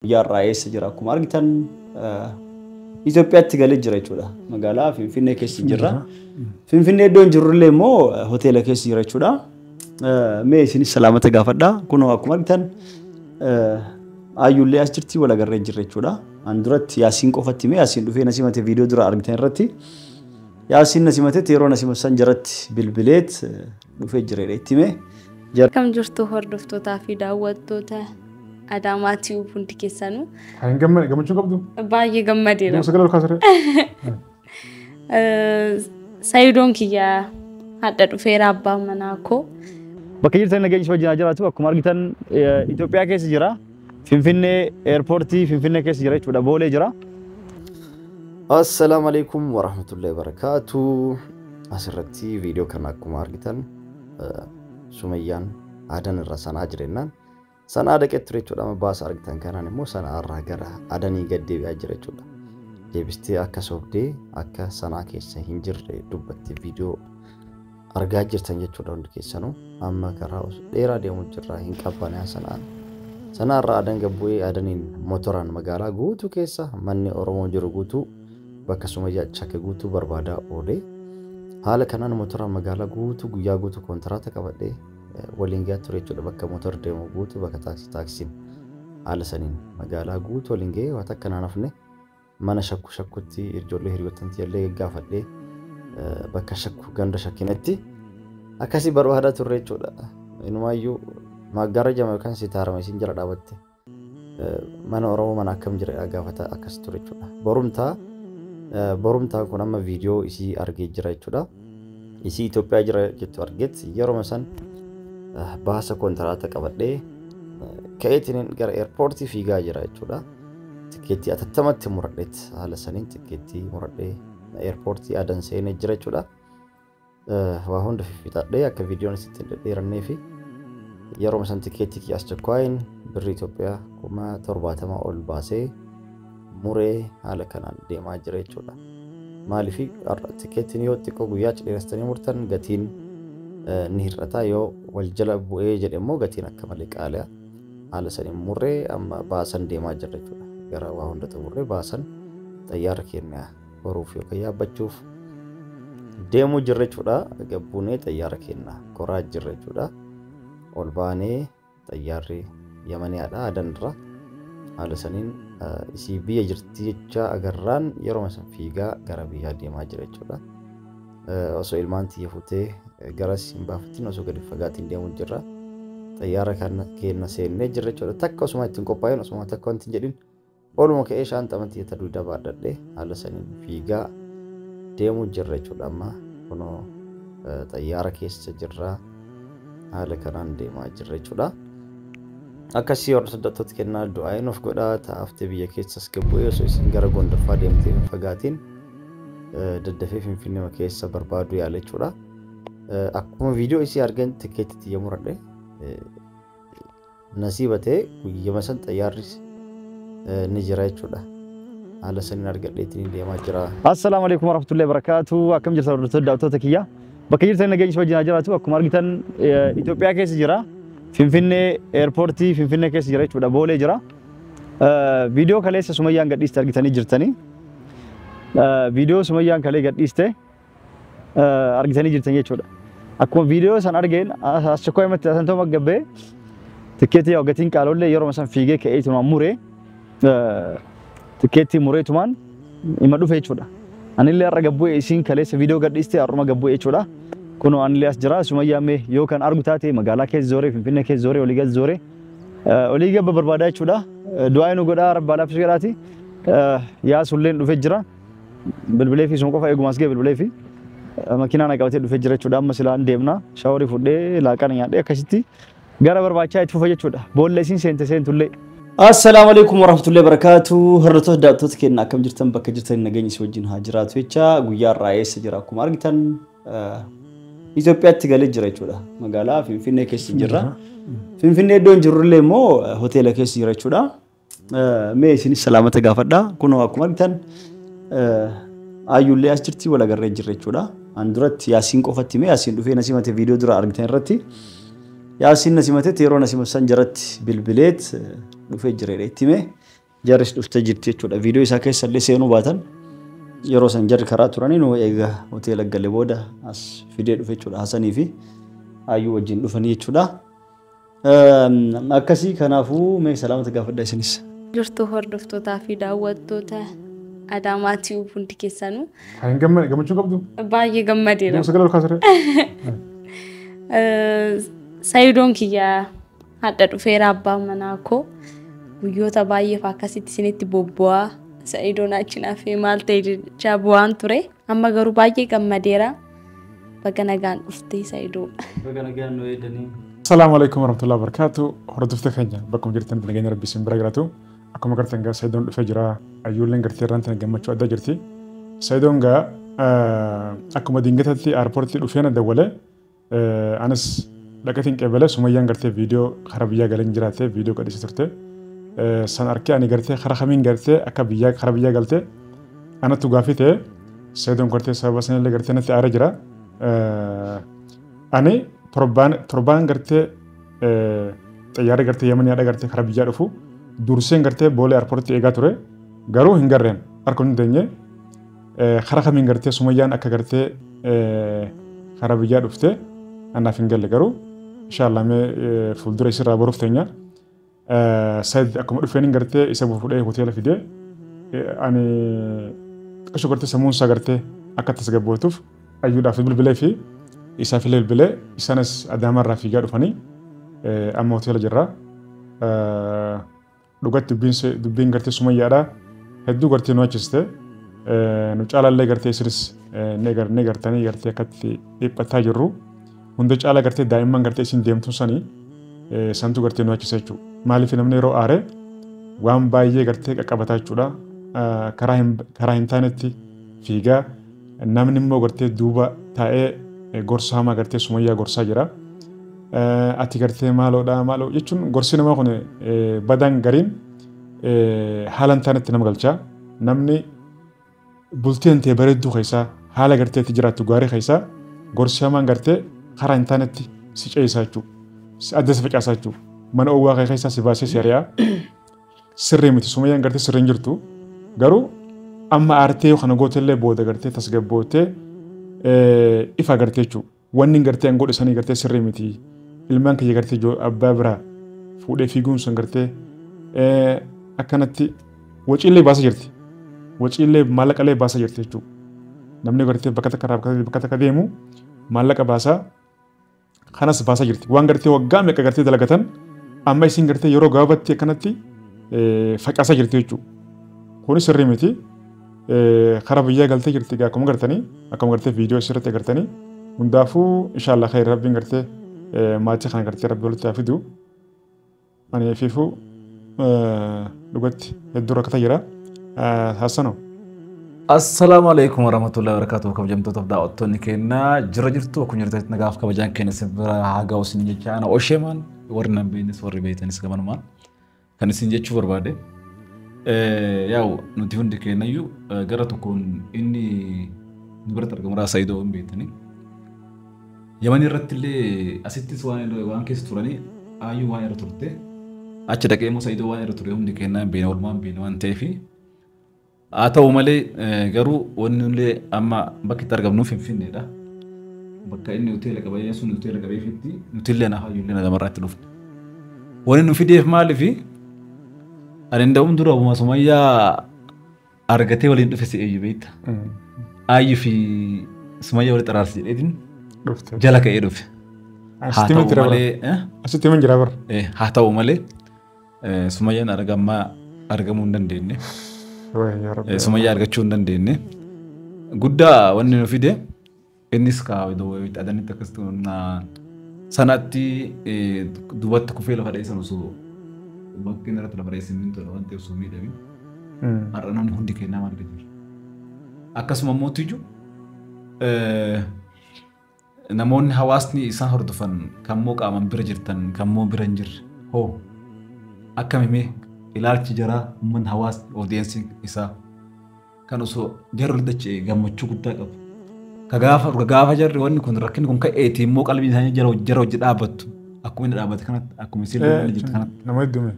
Guyyaa har'aa eessa jira? Akkuma argitan Itoophiyaatti galee jira jechuudha. Magaalaa Finfinnee keessa jirra. Finfinnee iddoo hin jirrullee immoo hoteela keessa jira jechuudha. Mee isinis salaamata gaafadha. Kunoo akkuma argitan Ayyuullee as jirti, wal agarree jirra jechuudha. An duratti Yaasiin qofatti mee Yaasiin dhufee na simate viidiyoo dura argitan irratti. Yaasiin na simatetti yeroo na simatan jaratti bilbileet dhufee jira itti hime. Akkam jirtu hordoftootaa fi daawwattoota Adaamaa Tube hundi keessanuu? Hin gammade, gammachuu qabdu? Baay'ee gammadeera. Deemsa sagalee ol kaasaree. Sayidoon kiyya hadha dhufeera, abbaa manaa koo. Bakka jirtan nageenyi si wajjin haa jiraatu. Akkuma argitan Itoophiyaa keessa jira. Finfinnee eerpoortii Finfinnee keessa jira jechuudha. Boolee jira. Assalaamu alaikum warahmatullahi wabarakatuh. Asirratti viidiyoo kana akkuma argitan Sumayyaan Adan irra Sanaa jirennaan Sanaa dhaqee ture jechuudha. Amma baasa argitan kanaan immoo Sanaa irraa gara Adanii gad deebi'aa jira jechuudha. Deebistee akka sobdee akka Sanaa keessa hin jirre dubbatte viidiyoo argaa jirtan jechuudha hundi keessanuu. Amma karaa dheeraa deemuu jirra, hin qabbanaa Sanaan. Sanaa irraa Adan gad bu'ee Adaniin motoraan magaalaa guutuu keessa manni Oromoo jiru guutuu bakka Sumayyaa Chakke guutuu barbaadaa oolee haala kanaan motoraan magaalaa guutuu guyyaa guutuu kontiraata qabadhee waliin gahaa ture jechuudha. Bakka motor deemu guutuu, bakka taaksii taaksiin haala saniin magaalaa guutuu waliin gahee waan takka naan hafne mana shakku shakkutti ijoollee hiriyoottan illee gaggaafadhee bakka shakku ganda shakkinetti akkasii barbaadaa turre jechuudha. Inumaayyuu maggaara jama yookaan sitaarama isin jala dhaabatte mana Oromoo mana akkam jira gaafata akkas ture jechuudha. Borumtaa kun amma viidiyoo isii argee jira jechuudha. Isii Itoophiyaa jira jettu argeet yeroo san baasa kontiraata qabadhee ka'eetiin gara eerpoortii fiigaa jira jechuudha. Tikkeettii atattamatti muradheet haala saniin tikkeettii muradhee eerpoortii Adan seenee jira jechuudha. Waa hunda fiffixadhee akka viidiyoon isitti hin dhedheerannee fi yeroo san tikkeettii kiyya as chakkaayin birrii Itoophiyaa 70,000 ol baasee muree haala kanaan deemaa jira jechuudha. Maaliif tikkeettiin yoo xiqqoo guyyaa achi dheeressitanii murtan gatiin ni hir'ata, yoo wal jala bu'ee jedhe immoo gatiin akka malee qaali'a. Haala saniin murree amma baasan deemaa jirra jechuudha. Gara waa hunda xumurree baasan xayyaara keenya horuuf yookaan yaabbachuuf deemuu jirra jechuudha. Gabbuunee xayyaara keenya koraa jirra jechuudha. Ol baanee xayyaarri Yamaniyaadha Adanirra. Haala saniin isii biyya jirti jecha agarraan yeroo san fiigaa gara biyyaa deemaa jira jechuudha. Osoo ilmaan tiyya fuutee garas hin baafatin osoo gadi fagaatiin deemuu jirra. Xayyaara kana keenya seennee jirra jechuudha. Takka osuma ittiin qophaa'in, osuma takka wanti hin jedhin oluma ka'ee shaanxama tiyya ta dugda baadhadhee haala saniin fiigaa deemuu jirra jechuudha. Amma kunoo xayyaara keessa jirra, haala kanaan deemaa jirra jechuudha. Akkasii hordoftoota kennaa, du'aa nuuf godhaa. Ta'aftee biyya keessas gabbu'ee osoo isin gara Gondarfaa deemtee hin fagaatiin daddafee Finfinnee keessa barbaadu yaala jechuudha. Akkuma viidiyoo isii argan tikkeetti tiyya muradhe, nasiiba ta'e guyyama san xayyaarris ni jira jechuudha. Haala saniin argadheetiin deemaa jira. Assalaamu alaikum warahmatullahi wabarakatuh. Akkam jirtan hordoftoota daawwattoota kiyya? Bakka jirtan nageenyi si wajjin haa jiraatu. Akkuma argitan Itoophiyaa keessa jira. Finfinnee eerpoortii Finfinnee keessa jira jechuudha. Boolee jira. Viidiyoo kaleessa Sumayyaan gadhiiste argitanii jirtanii. Viidiyoo Sumayyaan kalee gadhiiste argitanii jirtan jechuudha. Akkuma viidiyoo san argeen aschakkoo himatti asantoo gabbee tikkeetii yaa gatiin qaalollee yeroo san fiigee ka'eetumaan muree, tikkeettii mureetumaan ima dhufe jechuudha. Anillee har'a gabbu'ee, isiin kaleessa viidiyoo gadhiiste, har'uma gabbu'ee jechuudha. Kunoo anillee as jira. Sumayyaa mee yoo kan argu taate magaalaa keessa zooree, Finfinnee keessa zooree, olii gad zooree olii gabba barbaadaa jechuudha. Du'aa nu godhaa, rabbaa laaffisuu jedhaati. Yaasulleen dhufee jira. Bilbilee fi sun qofa eegumas ga'e bilbilee fi makiinaa na qabatee dhufee jira jechuudha. Amma silaan deemna. Shaaworii fudhee laaqana nyaadhee akkasitti gara barbaachaa itti fufa jechuudha. Boolla isiin seente seentullee. Assalaamu alaikum warahmatullahi wabarakatuh. Hordoftoota daawwattoota keenya, akkam jirtan? Bakka jirtan nageenyi si wajjin haa jiraatu jecha guyyaa har'aa eessa jira? Akkuma argitan Itoophiyaatti galee jira jechuudha. Magaalaa Finfinnee keessa jirra. Finfinnee iddoo hin jirrullee immoo hoteela keessa jira jechuudha. Mee isinis salaamata gaafadha. Kunoo akkuma argitan Ayyuullee as jirti, wal agarree jirra jechuudha. An duratti Yaasiin qofatti mee Yaasiin dhufee na simate viidiyoo dura argitan irratti. Yaasiin na simatetti yeroo na simatan jaratti bilbileet dhufee jira itti hime. Jarris dhuftee jirti jechuudha. Viidiyoo isaa keessa illee seenuu baatan yeroo san jarri karaa turanii nu eega hoteela galee booda as fidee dhufe jechuudha. Hasanii fi Ayyuu wajjin dhufanii jechuudha. Akkasii kanaafuu mee salaamata gaafadha isinis. Jirtu hordoftootaa fi daawwattoota Adaamaa Tube hundi keessanuu. Hin gammachuu qabdu? Baay'ee gammadeera. Deemsa gara ol kaasiree? Sayidoon kiyya hadha dhufeera abbaa manaa koo guyyoota baay'eef akkasitti isinitti bobbo'aa Sayidoon achi naafee maal ta'e jechaa bu'aan ture. Amma garuu baay'ee gammadeera. Baga nagaan dhuftee Sayidoo. Baga nagaan nu eedanii. Assalaamu alaikum warahmatullahi wabarakatuh. Hordoftoota keenya bakkuma jirtanitti nageenya Rabbii isin bira jiraatu. Akkuma gartan gaa Sayidoon dhufee jira. Ayyuulleen gartee irraan tana gammachuu addaa jirti. Sayidoon gaa akkuma dingatatti airpoortii dhufee na dawwale. Anis dhaqatiin qeebale Sumayyaan gartee viidiyoo karaa biyyaa galeen jiraate viidiyoo gadhiisee turte. San arkee ani gartee karaa kamiin gartee akka biyyaa karaa biyyaa galte anattu gaafii ta'e Sayidoon gartee sababa sanillee gartee natti aaree jira. Ani torbaan gartee xayyaara gartee Yemeniyaadha gartee karaa biyyaa dhufu durseen gartee Boolee airpoortii eegaa ture garuu hin garreen harka hin dandeenye karaa kamiin gartee Sumayyaan akka gartee karaa biyyaa dhufte anaaf hin galle garuu inshallah mee fuuldura isirraa baruuf teenya. Sayid akkuma dhufeen gartee isa fuudhee hoteela fidee ani xiqqisho gartee sammuun isaa gartee akka tasgabbootuuf ayyuudhaaf bilbilee fi isaaf illee bilbilee isaanis Adaamaarraa fiigaa dhufanii amma hoteela jirra. Dhugatti dubbiin gartee Sumayyaadha hedduu gartee nu achiste nu caalallee gartee isinis ni gartanii gartee akkatti dhiphataa jirru. Hunda caala gartee daa'imman gartee isin deemtu sanii santu gartee nu achise jechuudha. Maaliif namni yeroo aare waan baay'ee gartee qaqqabataa jechuudha. Karaa hin taanetti fiigaa namni immoo gartee duuba taa'ee gorsa hamaa gartee Sumayyaa gorsaa jira. Ati gartee maaloodha maaloo jechuun gorsi namaa kun badaan gariin haala hin taanetti nama galcha. Namni bultiin ta'e bareedduu keessaa haala gartee itti jiraattu gaarii keessaa gorsi hamaan gartee karaa hin taanetti si ce'isaa jechuudha. Adda si facaasaa jechuudha. Mana oowwaa kee keessaa si baasee si ari'aa. Sirrii miti Sumayyaan gartee sirrii hin jirtu. Garuu amma aartee kana gootellee booda gartee tasgabboottee ifa gartee jechuudha. Wanni gartee an godhe sanii gartee sirrii miti. Ilmaan kiyya gartee abbaa biraa fuudhee fiiguun sun gartee akkanatti waciillee baasaa jirti. Waciillee maallaqallee baasaa jirti jechuudha. Namni gartee bakka takka irraa bakka takka deemu maallaqa baasaa kanas baasaa jirti. Waan gartee waggaa meeqa gartee dalagatan amma isin gartee yeroo gabaabatti akkanatti facaasaa jirti jechuudha. Kunis sirrii miti. Karaa biyyaa galtee jirti egaa akkuma gartanii akkuma gartee viidiyoo asirratti agartanii hundaafuu inshallah khayr rabbiin gartee maatii kana gartee rabbi walitti haa fidu. Ani fiifuu dhugatti hedduu rakkata jira. Hassanoo. Assalaamu alaikum warahmatullahi wabarakatuh. Kabajamtootaaf daawwattoonni keenya jira jirtu akkuma jirtanitti nagaaf kabajaan keenya isin bira haa ga'u isin jecha ana Osheemaan warri nan beeknes warri beektanis gamanumaan kan isin jechuu barbaade. Yaa'u nuti hundi keenyayyuu gara tokkoon inni nu biratti argamu raa Sayidoo hin beektanii. Yaman irratti illee asittis waan keessa turanii Ayyuu waan irra turte achi dhaqee immoo Sayidoo waan irra ture hundi keenyaa hin beekne oolmaa hin beekne waan ta'eef. Haa ta'u malee garuu wanni illee amma bakki itti argamnu Finfinneedha. Bakka inni hoteela qabee sun hoteela qabeefitti nuti illee naaf hayyuu illee namarraa itti dhufne. Wanni nu fideef maaliifi ani nda'uun dura obuma Sumayyaa argatee waliin dhufe si eeyyu beekta. Ayyuu fi Sumayyaa walitti araarsi jedheetiin jala ka'ee dhufe. Asitti himan jira bara. Asitti himan jira bara. Haa ta'u malee Sumayyaan argamaa argamuu hin dandeenye. Sumayyaa argachuu hin dandeenye. Guddaa wanni nu fide innis adanitti akkas sanatti duubatti kufee lafa dheessan osoo bakki inni irratti lafa dheessan hin tola waan ta'eef osoo miidhamin. Har'a namni hundi kennaa maal jira. Akkasuma immoo namoonni hawaasni isaan hordofan kammoo qaaman bira jirtan kammoo bira hin jirre hoo akkam himee ilaalchi jaraa uummanni hawaasni oodiyeensiin isaa kan osoo jarri dachee gammachuu guddaa qabu. Ka gaafa jarri wanni kun rakkinni kun ka'eeti immoo qalbiin isaanii jara hojii dhaabbattu akkuma inni dhaabbate kanatti akkuma isin illee jirtu kanatti. Nama hedduume.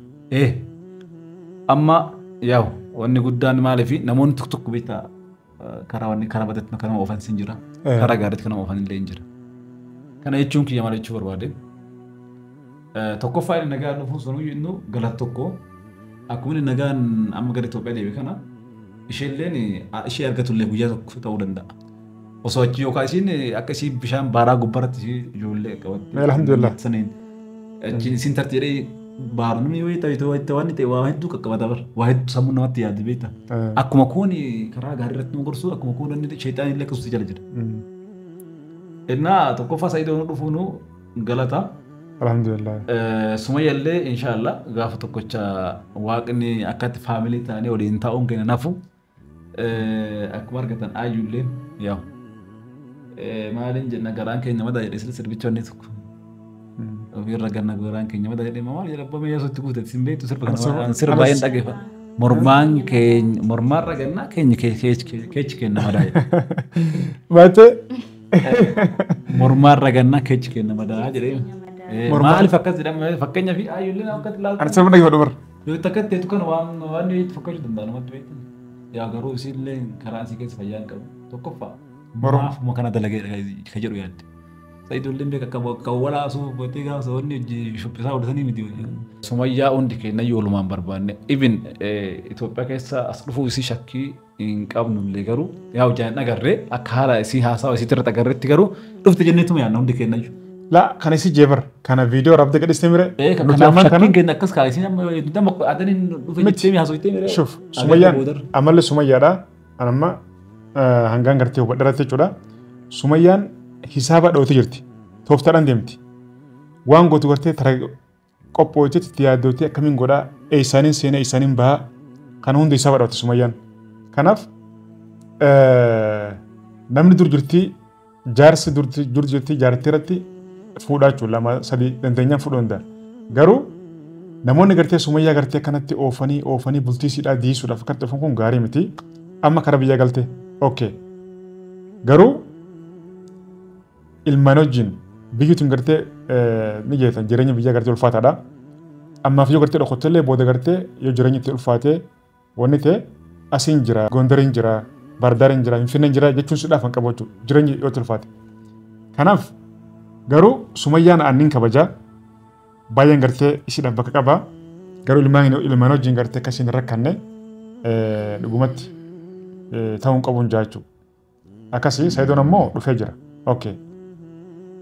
Amma Yaa'u wanni guddaan maaliif namoonni tokko tokko beektaa karaa wanni karaa badeetti kan nama oofan sin jira. Karaa gaariitti kan nama oofan illee hin jira. Kana jechuun kiyya maal jechuu barbaade? Tokkoffaa inni nagaan dhufuun sunuyyuu inni galata tokko akkuma inni nagaan amma gara Itoophiyaa deebi'e kana isheelleen ishee argatullee guyyaa tokko ta'uu danda'a. Osoo achi yookaan isiin akka ishii bishaan baaraa gubbaarratti ishii ijoollee qabatte. Alhamdulillah. Saniin achiin isiin tarti jedhee baarnumni yoo ta'e ta'e waan ta'e waa hedduu qaqqabata bara waa hedduu sammuu namatti yaadde beekta. Akkuma kun karaa gaarii irratti nu gorsu akkuma kun inni sheexaan illee akkasumas jala jira. Innaa tokkoffaa Sa'idoon dhufuun galata. Alhamdulillah. Sumayya illee inshaallah gaafa tokkocha waaqni akkatti faamilii ta'anii waliin taa'uun keenya nafu akkuma argatan ayyuulleen yaa'u. Maaliin jenna garaan keenya madaa jedhee sirbicha wanni tokko. Ofirra ganna garaan keenya madaa jedhee maal jedha abbaa meeshaa sotti guute sin beektu sirba kana sirba baay'een dhageeffadha. Mormaan keenya mormaarra gannaa keenya keechi kenna madaa jedhe. Baatee. Mormaarra gannaa keechi kenna madaa jedhee. Maaliif akkas jedhama fakkeenyaaf ayyuulleen akkatti ilaaltu. Ani sirba dhageeffadhu bara. Yoo takka ta'etu kan waan waan itti fakkaachuu danda'a namatti beektan. Yaa garuu isiillee karaa asii keessa fayyaa hin qabu. Tokkoffaa maafuma kana dalagee ka jedhu yaadde. Sa'idoolleen beeka akka walaasuu bootee gaafa saboonni hojii shubbisaa hodhatanii miti. Sumayyaa hundi keenya iyyuu oolumaan barbaanne. Even Itoophiyaa keessa as dhufuu isii shakkii hin qabnullee garuu yaa hojjaan agarree akka haala isii haasawa isiitti irratti agarreetti garuu dhufte jenneetuma yaadna hundi keenya iyyuu. La kana isi jeebar kana viidiyoo rabde gadhiste mire. Kanaaf shakkiin keenya akkas kaa isiin amma nama adaniin dhufe jettee haasofte mire. Shuf Sumayyaan amalli Sumayyaadha. Anamma hangaan gartee hubadharratti jechuudha. Sumayyaan hisaaba dhoote jirti. Tooftaadhaan deemti. Waan gootu gartee tara qophootetti itti yaaddootee akkamiin godhaa eessaaniin seenee eessaaniin bahaa kana hunda hisaaba dhoote Sumayyaan. Kanaaf namni dur jirtii jaarsi dur jirtii jaartii irratti fuudhaa jechuudha lama sadii dandeenyaan fuudhuu danda'a. Garuu namoonni gartee Sumayyaa gartee akkanatti oofanii oofanii bultii siidhaa diisuudhaaf akkatti oofan kun gaarii miti. Amma kara biyya galte okay. Garuu ilmaan wajjin biyyi tun gartee ni jeetan jireenya biyya gartee ulfaataadha. Ammaaf yoo gartee dhokottellee booda gartee yoo jireenya itti ulfaatee wanni ta'e asiin jira, Gondariin jira, Bardaariin jira, Finfinneen jira jechuun siidhaaf hin qabu jechuudha jireenyi yoo itti ulfaate. Kanaaf garuu Sumayyaan aannin kabajaa baay'een gartee isiidhaaf bakka qaba. Garuu ilmaan wajjin gartee akkasiin hin rakkanne dhugumatti ta'uu hin qabu jechuudha. Akkasii Sa'idoon ammoo dhufee jira. Okay.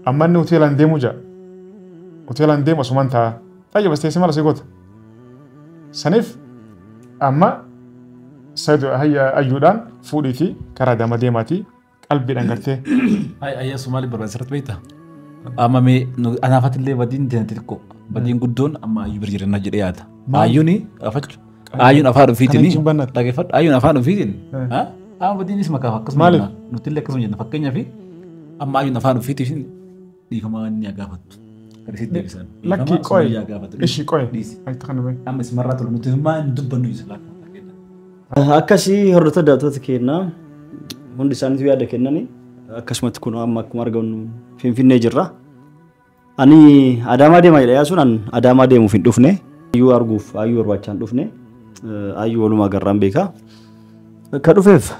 Amma inni hoteelaan deemuu jira. Hoteelaan deemu asumaan taa'a. Xayya bas teessee maal asii goota? Saniif amma Sa'idoo ayyuudhaan fuudhiitii karaa dama deemaatii qalbiidhaan gartee. Ayyaa Somaaliif barbaachisarratti beektaa? Amma mee anaafatillee badiin deemte xiqqoo badiin guddoon amma ayyuu bira jirannaa jedhee yaada. Ayyuun afachu. Ayyuun afaan ofiitiin dhaggeeffadhu. Ayyuun afaan ofiitiin. Amma badiinis makaaf akkasuma jenna. Nutillee akkasuma jenna fakkeenyaaf amma ayyuun afaan ofiitiin dhiifama inni gaafattu. Kan isitti deebisan. Lakki qoy. Ishi qoy. Amma isimarraa tolu nuti maa hin dubbannu isa laakka. Akkasii hordoftoota daawwattoota keenyaa hundi isaaniitu yaada kennanii akkasumatti kun amma akkuma argamu Finfinnee jirra. Ani Adaamaa deemaa jedha yaasuun an Adaamaa deemuuf hin dhufne. Ayyuu arguuf ayyuu barbaachaa hin dhufne. Ayyuu walumaa garraan beeka. Ka dhufeef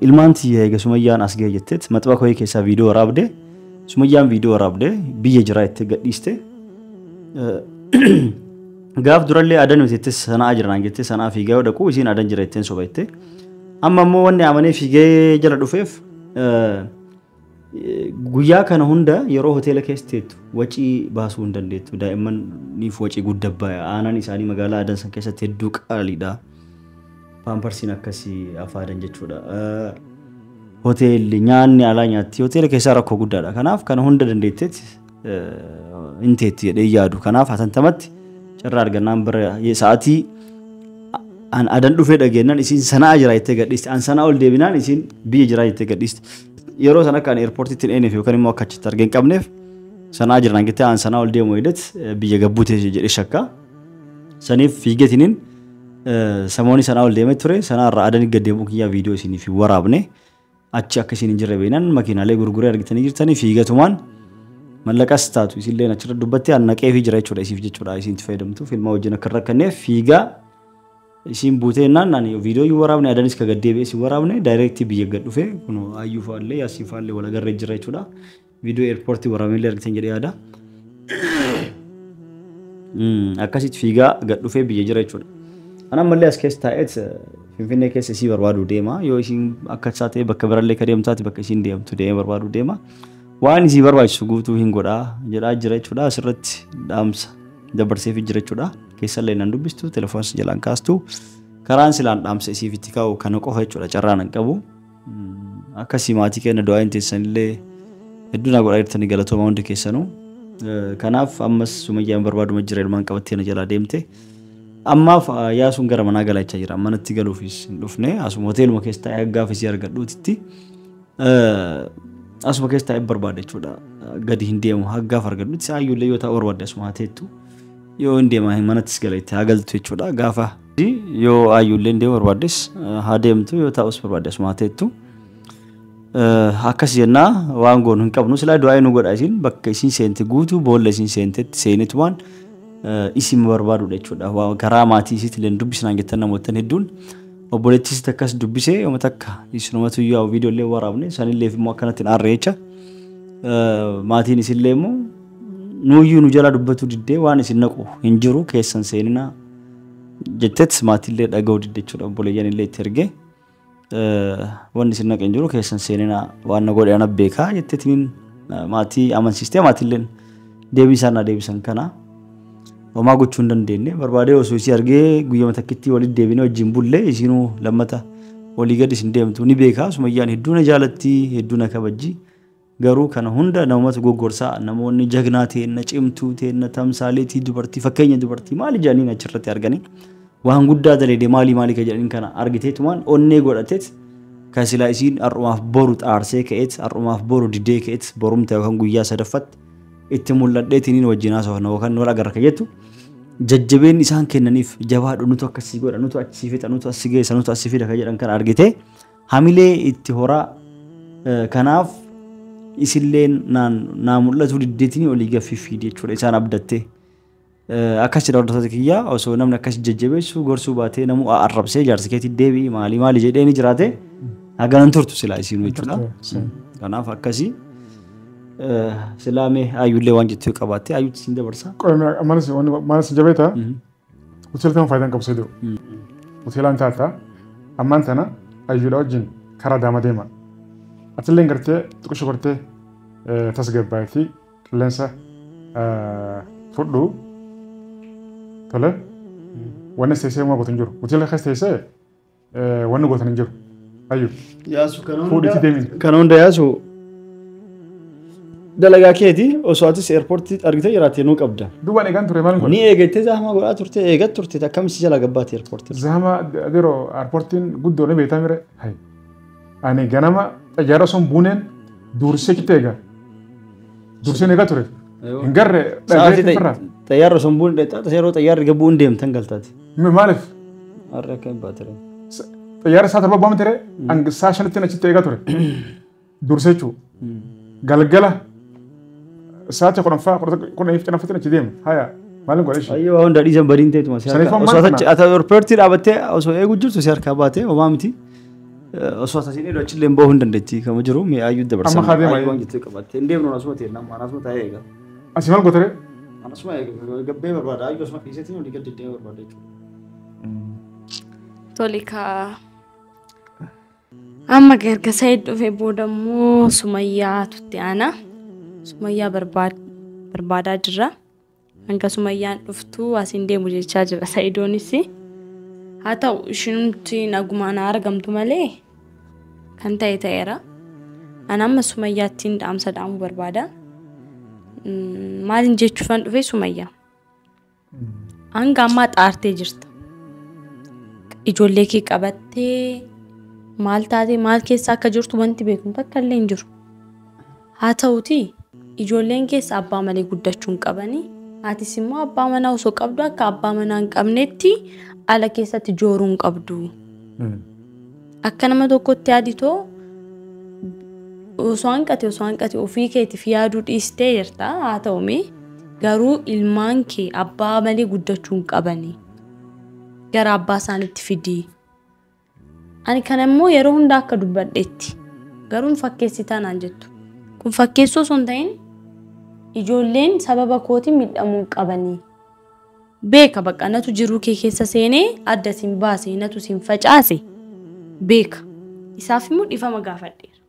ilmaan tiyya eega Sumayyaan as ga'e jetteet maxxansa koo keessaa viidiyoo waraabde. Sumayyaan viidiyoo waraabde biyya jira jettee gadhiiste. Gaaf durallee adan miti jettee sanaa jira naan jettee sanaa fiigaa yoo dhaqu isiin adan jira jetteen soba jettee. Amma immoo wanni amanee fiigee jala dhufeef guyyaa kana hunda yeroo hoteela keessa teettu wacii baasuu hin dandeettu. Daa'immaniif wacii guddaa baaya. Aanaan isaanii magaalaa adan san keessatti hedduu qaaliidha. Paamparsiin akkasii afaadan jechuudha. Hoteelli nyaanni alaa nyaatti hoteela keessaa rakkoo guddaadha. Kanaaf kana hunda dandeetteetti hin teetti jedhee yaadu. Kanaaf hatantamatti carraa argannaan bira sa'aatii an adan dhufee dhageenyaan isiin sanaa jira jettee gadhiiste. An sanaa ol deebinaan isiin biyya jira jettee gadhiiste. Yeroo sana akka ani eerpoortiitti hin eenyeef yookaan immoo akka achitti argee hin qabneef sanaa jira naan jettee an sanaa ol deemu hidhat biyya gabbuu ta'e jedhee shakka. Saniif fiigeetiniin samoonni sanaa ol deemee ture sanaa irraa adan gad deemuu kiyyaa viidiyoo isiniif hin waraabne achi akka isin hin jirre beeknan makiinaalee gurguree argitanii jirtanii fiigatumaan mallaqas taatu isillee achirra dubbattee an naqee fi jira jechuudha isiif jechuudha isiin itti fayyadamtuuf ilma wajjin akka hin rakkanneef fiigaa Isiin buutee naan ani viidiyoo yoo waraabne adanis ka gaddeebi'ee si waraabne daayireektii biyya gad dhufe kun ayyuu faallee yaasiin faallee wal agarree jira jechuudha. Viidiyoo eerpoortii waraabnellee argitan jedhee yaada. Akkasitti fiigaa gad dhufee biyya jira jechuudha. Ana ammallee as keessa taa'eet Finfinnee keessa isii barbaaduu deema. Yoo isiin akka isaa ta'e bakka birallee ka deemtu taate bakka isiin deemtu deemee barbaaduu deema. Waan isii barbaachisu guutuu hin godhaa jedhaa jira jechuudha. Asirratti dhaamsa dabarseef jira jechuudha. Keessallee nan dubbistu telefoon jalaan kaastu karaan silaan dhaamsa isiif itti kaa'u kana qofa jechuudha. Carraan hin qabu. Akkasii maatii keenya du'aa hin teessanillee hedduu naa godhaa jirtanii galatooma hundi keessanuu. Kanaaf ammas Sumayyaan barbaaduma jira ilmaan qabattee na jalaa deemte. Ammaaf Yaasuun gara manaa galachaa jira. Manatti galuufis hin dhufne asuma hoteeluma keessa taa'ee gaafa isii argadhuutitti asuma keessa taa'ee barbaada jechuudha. Gadi hin deemu gaafa argadhuutti saayyuullee yoo ta'u barbaadde asuma haa teettu. Yoo hin deema manattis gala itti haa galtu jechuudha. Gaafa yoo ayyuullee hin deemu barbaaddes haa deemtu yoo taa'us barbaadde asuma haa teettu. Akkas jennaa waan goonu hin qabnu silaa du'aa nu godha isin bakka isin seente guutuu boolla isin seentetti seenetumaan isin barbaadudha jechuudha. Karaa maatii isiitti illee dubbisnaan jettan namoottan hedduun obboleettis akkas dubbisee yooma takka isinumatu iyyuu viidiyoolee waraabne sanillee immoo akkanatti hin aarre jecha maatiin isillee immoo nuuyyuu nu jalaa dubbatu diddee waan isin naqu hin jiru keessan seeninaa jettet maatiillee dhaga'uu didde jechuudha. Obboleeyyan illee itti ergee wanni isin naqe hin jiru keessan seeninaa waan na godhe ana beekaa jetteetiin maatii amansiistee maatiilleen deebii isaan na deebisan kana. Homaa gochuu hin dandeenye barbaadee osoo isii argee guyyama takkitti walitti deebinee wajjin bullee isinuu lammata walii gadi isin deemtu ni beekaa. Sumayyaan hedduu na jaalatti hedduu na kabajji. Garuu kana hunda namatu goggorsaa namoonni jagnaa ta'e cimtuu ta'e tamsaaleetii dubartii fakkeenya dubartii maali jedhaniin achirratti arganii waan guddaa daleedee maali maali ka jedhaniin kana argiteetumaan onnee godhateet kan silaa isiin har'umaaf boru xaarsee ka'eet har'umaaf boru didee ka'eet borumta yookaan guyyaa sadaffaatti itti mul'adheetiniin wajjin haasofna yookaan wal agarra ka jettu jajjabeen isaan kennaniif jabaadhu nutu akkasii godha nutu achii fixa nutu asii geessa nutu asii fida ka jedhan kana argitee hamilee itti horaa kanaaf isillee naa mul'atu diddeetiin olii gaffii fiidi jechuudha isaan abdattee. Akkas jedha hordoftoota kiyyaa osoo namni akkas jajjabeessu gorsuu baatee namuu arrabsee jaarsa keetii deebi'i maali maali jedhee ni jiraate haganan turtu silaa isiinuu jechuudha. Kanaaf akkasii silaa mee ayyuullee waan jettu yoo qabaatte ayyuutti siin dabarsa. Maal jabeeta hoteela ta'uun faayidaan qabu seetu. Hoteelaan taata ammaan tana ayyuudha wajjin karaa daama deema. Atillee gartee xiqqoo gartee tasgabbaa'eetii qilleensa fudhu tole wanni teessee waan gootan jiru. Hoteela keessa teessee wanni gootan hin jiru. Ayyu. Yaasu kana Fuudhiitti deemin. Kana hunda yaasu dalagaa keeti osoo atis eerpoortii argitee jiraatte nuu qabda. Duubaan eegaan ture maal godhe? Ni eegattee zaamaa godhaa turte eegat turte akkam si jala gabbaate eerpoortii. Zaama adeeroo eerpoortiin guddoo ni beektaa mire. Ani ganama xayyaara osoo hin buuneen dursee kitti eega. Durseen eegaa ture. Hin garre dhagee firra. Xayyaarri osoo hin buune yeroo xayyaarri gabbuu hin deemtan galtaati. Maaliif? Har'a akka hin baatire. Xayyaara isaa 7 baama ture hanga saa 5tti achitti eegaa ture. Dursee jechuudha. Galgala sa'aatii 10ffaa 10:15 achi deema. Haya maalin godhe ishee? Ayyoo waan dhiisan badiin ta'etuma si harkaa. Osoo ati eerpoortii dhaabattee osoo eeguu jirtu si harkaa baatee homaa miti. Osoo asiin eedu achillee hin bahuu hin dandeetti kama jiru mee ayyuu dabarsan. Amma kaadee Ayyuu waan jettee qabaatte hin deemnu asuma ta'e nama anasuma taa'ee eega. Asii maal gootere? Anasuma eega gabbee barbaada ayyuu asuma keessatti olii gad deddeemee barbaada jechuudha. Tole kaa amma erga Said dhufee booda immoo Sumayyaatu itti aana. Sumayyaa barbaadaa jirra. Hanga Sumayyaan dhuftu asiin deemu jechaa jira Saidoonis. Haa ta'u ishiinumti nagumaan haa argamtu malee kan ta'e ta'eera. Ani amma Sumayyaattiin dhaamsa dhaamuu barbaada. Maalin jechuufan dhufe Sumayyaa? Hanga ammaa xaartee jirta. Ijoollee kee qabattee maal taatee maal keessa akka jirtu wanti beekamu takka illee hin jiru. Haa ta'uutii ijoolleen keessa abbaa malee guddachuu hin qabanii. Atis immoo abbaa manaa osoo qabdu akka abbaa manaa hin qabnetti ala keessatti jooruu hin qabdu. Akka nama tokkotti yaaditoo osoo hanqate ofii keetiif yaaduu dhiistee jirta. Haa ta'u garuu ilmaan kee abbaa malee guddachuu hin qabanii. Gara abbaa isaaniitti fidii. Ani kana immoo yeroo hunda akka dubbadhetti garuu fakkeessitaa naan jettu. Kun fakkeessoo osoo hin ta'in ijoolleen sababa kootiin miidhamuu qabanii. Beeka bakka natu jiruu kee keessa seenee adda siin baase natu siin facaase beeka. Isaaf immoo dhiifama gaafadheera.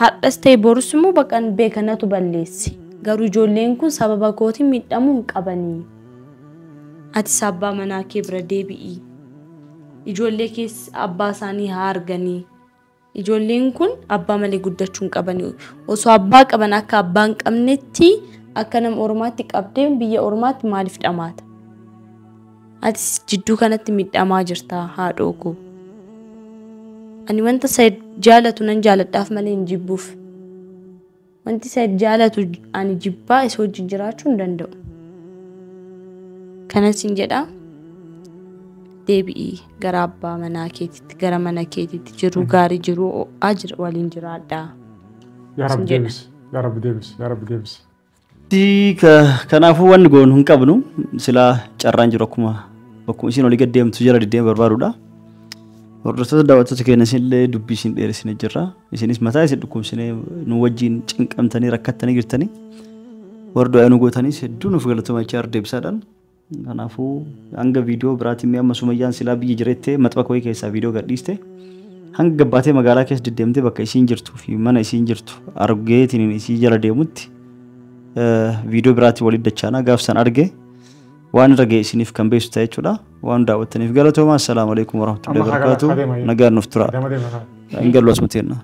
Har'as ta'e borus immoo bakka beeka natu balleesse. Garuu ijoolleen kun sababa kootiin miidhamuu hin qabanii. Atis abbaa manaa kee bira deebi'ii. Ijoollee keessa abbaa isaanii haa arganii. Ijoolleen kun abbaa malee guddachuu hin qabanii. Osoo abbaa qaban akka abbaa hin qabnetti akka nama ormaatti qabdee biyya ormaatti maaliif dhamaata? Atis jidduu kanatti miidhamaa jirta haadhoo koo. Ani wanta Said jaalatu nan jaaladhaaf malee hin jibbuuf. Wanti Said jaalatu ani jibbaa isa wajjin jiraachuu hin danda'u. Kanas hin jedhaa. Deebi'ii gara abbaa manaa keetiitti gara mana keetiitti jiruu gaarii jiruu ho'aa jira waliin jiraadhaa. Yaa Rabbi Sin jedha. deebisi. Yaa Rabbi deebisi. Yaa Rabbi deebisi. Kanaafuu wanni goonu hin qabnu silaa carraan jiru akkuma bakkuma isin olii gad deemtu jala deddeema barbaadudha. Hordoftoota daawwattoota keenya isinillee dubbii isin dheeressine jirra. Isinis mataa isin dhukkubsinee nu wajjin cinqamtanii rakkattanii jirtanii. Warra du'aa nu gootanis hedduu nuuf galatoomaa jechaa deebisaadhaan. Kanaafuu hanga viidiyoo biraatiin mi'a amma Sumayyaan silaa biyya jirettee maxxansa wayii keessaa viidiyoo gadhiiste. Hanga gabbaatee magaalaa keessa deddeemtee bakka isiin jirtuu fi mana isiin jirtu argeetiin isii jala deemutti viidiyoo biraatiin walitti dachaanaa gaaf san arge waan irra ga'e isiniif kan beeksisu ta'e jechuudha. Waan daawwattaniif galatoomaa. Assalaamu alaikum warahmatullahi Amma wabarakatuh. haa deema. Nagaan nuuf tura. Deema deema. Hin gallu asuma teenna.